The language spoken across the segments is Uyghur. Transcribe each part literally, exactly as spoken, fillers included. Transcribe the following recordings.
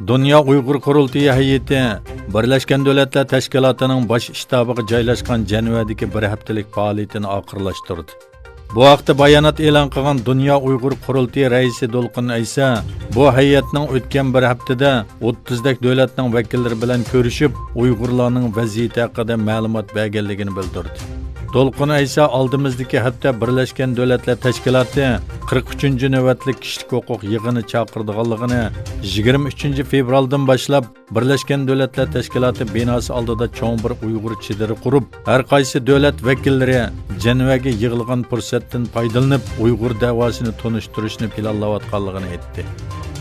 دۇنيا ئۇيغۇر قۇرۇلتىيى ھەيئىتى بىرلەشكەن دۆلەتلەر تەشكىلاتىنىڭ باش شتابىغا جايلاشقان جەنۋەدىكى بىر ھەپتىلىك پائالىيىتىنى ئاخىرلاشتۇردى. بۇ ھەقتە بايانات ئېلان قىلغان دۇنيا ئۇيغۇر قۇرۇلتىيى رەئىسى دولقۇن ئەيسا بۇ ھەيئەتنىڭ ئۆتكەن بىر ھەپتىدە ئوتتۇزدەك دۆلەتنىڭ ۋەكىللىرى بىلەن كۆرۈشۈپ، ئۇيغۇرلارنىڭ ۋەزىيىتى ھەققىدە مەلۇمات بەرگەنلىكىنى بىلدۈردى. دولقۇن ئەيسا ئالدىمىزدىكى ھەپتە بىرلەشكەن دۆلەتلەر تەشكىلاتى قىرىق ئۈچىنچى نۆۋەتلىك كىشىلىك ھوقۇق يىغىنى چاقىرىدىغانلىقىنى، يىگىرمە ئۈچىنچى فېۋرالدىن باشلاپ بىرلەشكەن دۆلەتلەر تەشكىلاتى بىناسى ئالدىدا چوڭ بىر ئۇيغۇر چېدىرى قۇرۇپ، ھەر قايسى دۆلەت ۋەكىللىرى جەنۋەگە يىغىلغان پۇرسەتتىن پايدىلىنىپ، ئۇيغۇر دەۋاسىنى تونۇشتۇرۇشنى پىلانلاۋاتقانلىقىنى ئېيتتى.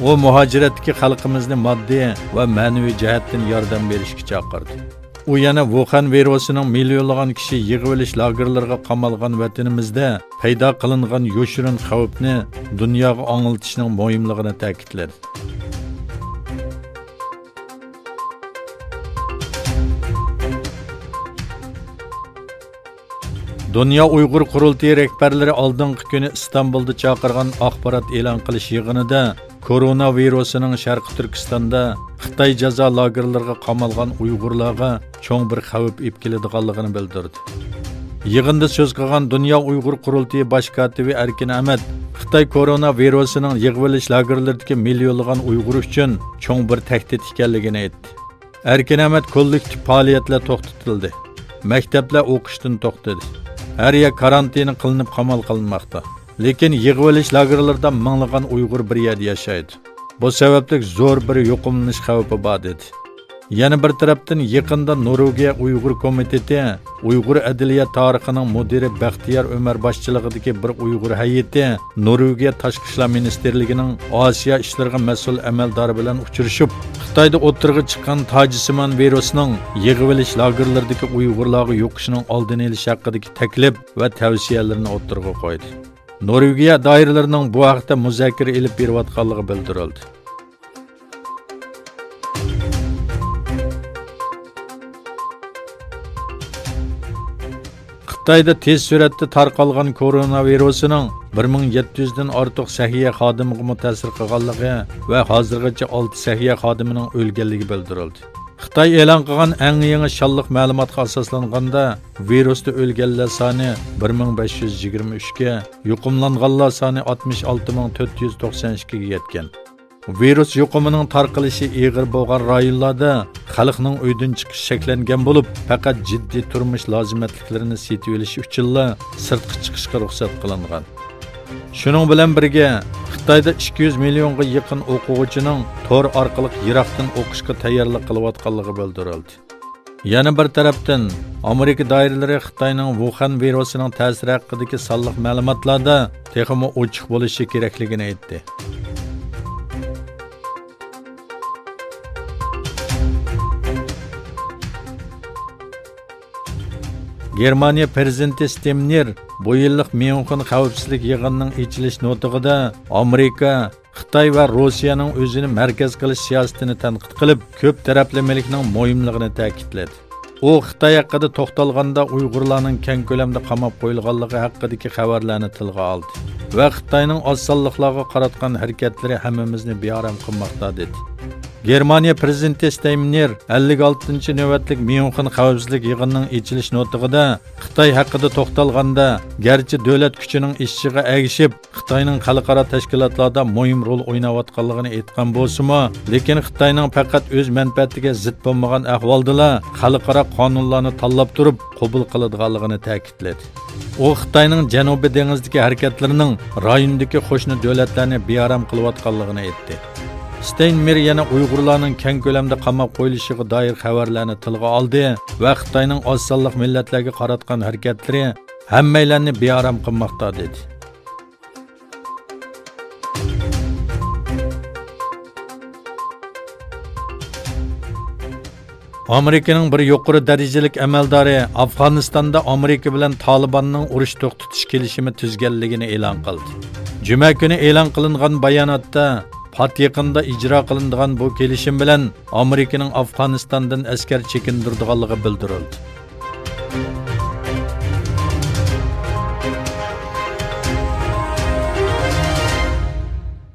ئۇ مۇھاجىرەتتىكى خەلقىمىزنى ماددىي ۋە مەنىۋى جەھەتتىن ياردەم بېرىشكە چاقىردى. ئۇ يەنە ۋۇخەن ۋىرۇسىنىڭ مىليونلىغان كىشى يىغىۋېلىش لاگېرلىرىغا قامالغان ۋەتىنىمىزدە پەيدا قىلىنغان يوشۇرۇن خەۋپنى دۇنياغا ئاڭلىتىشنىڭ مۇھىملىقىنى تەكىتلىدى. دۇنيا ئۇيغۇر قۇرۇلتىيى رەھبەرلىرى ئالدىنقى كۈنى ئىستانبۇلدا چاقىرغان ئاخبارات ئېلان قىلىش يىغىنىدا كورونا ۋىرۇسىنىڭ شەرقىي تۈركىستاندا خىتاي جازا لاگېرلىرىغا قامالغان ئۇيغۇرلارغا چوڭ بىر خەۋپ ئېلىپ كېلىدىغانلىقىنى بىلدۈردى. يىغىندا سۆز قىلغان دۇنيا ئۇيغۇر قۇرۇلتىيى باش كاتىپى ئەركىن ئەمەت خىتاي كورونا ۋىرۇسىنىڭ يىغىۋېلىش لاگېرلىرىدىكى مىليونلىغان ئۇيغۇر ئۈچۈن چوڭ بىر تەھدىت ئىكەنلىكىنى ئېيتتى. ئەركىن ئەمەت كوللېكتىپ پائالىيەتلەر توختىتىلدى. مەكتەپلەر ئوقۇشتىن توختىدى. ھەر يەر كارانتىنى قىلىنىپ قامال قىلىنماقتا. لېكىن يىغىۋېلىش لاگېرلىرىدا مىڭلىغان ئۇيغۇر بىر يەردە ياشايدۇ. بۇ سەۋەبلىك زور بىر يۇقۇملىنىش خەۋپى بار، دېدى. يەنە بىر تەرەپتىن، يېقىندا نورۋېگىيە ئۇيغۇر كومىتېتى ئۇيغۇر ئەدلىيە تارىخىنىڭ مۇدىرى بەختىيار ئۆمەر باشچىلىقىدىكى بىر ئۇيغۇر ھەيئىتى نورۋېگىيە تاشقى ئىشلار مىنىستىرلىكىنىڭ ئاسىيا ئىشلىرىغا مەسئۇل ئەمەلدارى بىلەن ئۇچرىشىپ، خىتايدا ئوتتۇرىغا چىققان تاجسىمان ۋىرۇسنىڭ يىغىۋېلىش لاگېرلىرىدىكى ئۇيغۇرلارغا يۇقۇشىنىڭ ئالدىنى ئېلىش ھەققىدىكى تەكلىپ ۋە تەۋسىيەلىرىنى ئوتتۇرىغا قويدى. نورۋېگىيە دائىرىلىرىنىڭ بۇ ھەقتە مۇزاكىرە ئېلىپ بېرىۋاتقانلىقى بىلدۈرۈلدى. خىتايدا تېز سۈرئەتتە تارقالغان كورونا ۋىرۇسىنىڭ بىر مىڭ يەتتە يۈزدىن ئارتۇق سەھىيە خادىمىغىمۇ تەسىر قىلغانلىقى ۋە ھازىرغىچە ئالتە سەھىيە خادىمىنىڭ ئۆلگەنلىكى بىلدۈرۈلدى. خىتاي ئېلان قىلغان ئەڭ يېڭى شانلىق مەلۇماتقا ئاساسلانغاندا، ۋىرۇستا ئۆلگەنلەر سانى بىر مىڭ بەش يۈز يىگىرمە ئۈچكە، يۇقۇملانغانلار سانى ئاتمىش ئالتە مىڭ تۆت يۈز توقسان ئىككىگە يەتكەن. ۋىرۇس يۇقۇمىنىڭ تارقىلىشى ئېغىر بولغان رايونلاردا خەلقنىڭ ئۆيدىن چىقىش چەكلەنگەن بولۇپ، پەقەت جىددىي تۇرمۇش لازىمەتلىكلىرىنى سېتىۋېلىش ئۈچۈنلا سىرتقا چىقىشقا رۇخسەت قىلىنغان. شۇنىڭ بىلەن بىرگە، خىتايدا ئىككى يۈز مىليونغا يېقىن ئوقۇغۇچىنىڭ تور ئارقىلىق يىراقتىن ئوقۇشقا تەييارلىق قىلىۋاتقانلىقى بىلدۈرۈلدى. يەنە بىر تەرەپتىن، ئامېرىكا دائىرىلىرى خىتاينىڭ ۋۇخەن ۋىرۇسىنىڭ تەسىرى ھەققىدىكى سانلىق مەلۇماتلاردا تېخىمۇ ئوچۇق بولۇشى كېرەكلىكىنى ئېيتتى. گېرمانىيە پىرېزىدېنتى ستېمنېر بۇ يىللىق ميۇنخېن خەۋپسىزلىك يىغىنىنىڭ ئېچىلىش نۇتۇقىدا ئامېرىكا، خىتاي ۋە روسىيەنىڭ ئۆزىنى مەركەز قىلىش سىياسىتىنى تەنقىد قىلىپ، كۆپ تەرەپلىمىلىكنىڭ مۇھىملىقىنى تەكىتلىدى. ئۇ خىتاي ھەققىدە توختالغاندا، ئۇيغۇرلارنىڭ كەڭ كۆلەمدە قاماپ قويۇلغانلىقى ھەققىدىكى خەۋەرلەرنى تىلغا ئالدى ۋە خىتاينىڭ ئاز سانلىقلارغا قاراتقان ھەرىكەتلىرى ھەممىمىزنى بىئارام قىلماقتا، دېدى. گېرمانىيە پىرېزىدېنتى ستاينمېيېر ئەللىك ئالتىنچى نۆۋەتلىك ميۇنخېن خەۋپسىزلىك يىغىنىنىڭ ئېچىلىش نۇتۇقىدا خىتاي ھەققىدە توختالغاندا، گەرچە دۆلەت كۈچىنىڭ ئېشىشىغا ئەگىشىپ، خىتاينىڭ خەلقئارا تەشكىلاتلاردا مۇھىم رول ئويناۋاتقانلىقىنى ئېيتقان بولسىمۇ، لېكىن خىتاينىڭ پەقەت ئۆز مەنپەئەتىگە زىت بولمىغان ئەھۋالدىلا خەلقئارا قانۇنلارنى تاللاپ تۇرۇپ قوبۇل قىلىدىغانلىقىنى تەكىتلىدى. ئۇ خىتاينىڭ جەنۇبىي دېڭىزدىكى ھەرىكەتلىرىنىڭ رايوندىكى قوشنا دۆلەتلەرنى بىئارام قىلىۋاتقانلىقىنى ئېيتتى. ستېينمېيېر يەنە ئۇيغۇرلارنىڭ كەڭ كۆلەمدە قاماپ قويۇلۇشىغا دائىر خەۋەرلەرنى تىلغا ئالدى ۋە خىتاينىڭ ئاز سانلىق مىللەتلەرگە قاراتقان ھەرىكەتلىرى ھەممەيلەننى بىئارام قىلماقتا، دېدى. ئامېرىكىنىڭ بىر يۇقىرى دەرىجىلىك ئەمەلدارى ئافغانىستاندا ئامېرىكا بىلەن تالىباننىڭ ئۇرۇش توختىتىش كېلىشىمى تۈزگەنلىكىنى ئېلان قىلدى. جۈمە كۈنى ئېلان قىلىنغان باياناتتا، پات يېقىندا ئىجرا قىلىنىدىغان بۇ كېلىشىم بىلەن ئامېرىكىنىڭ ئافغانىستاندىن ئەسكەر چېكىندۈرىدىغانلىقى بىلدۈرۈلدى.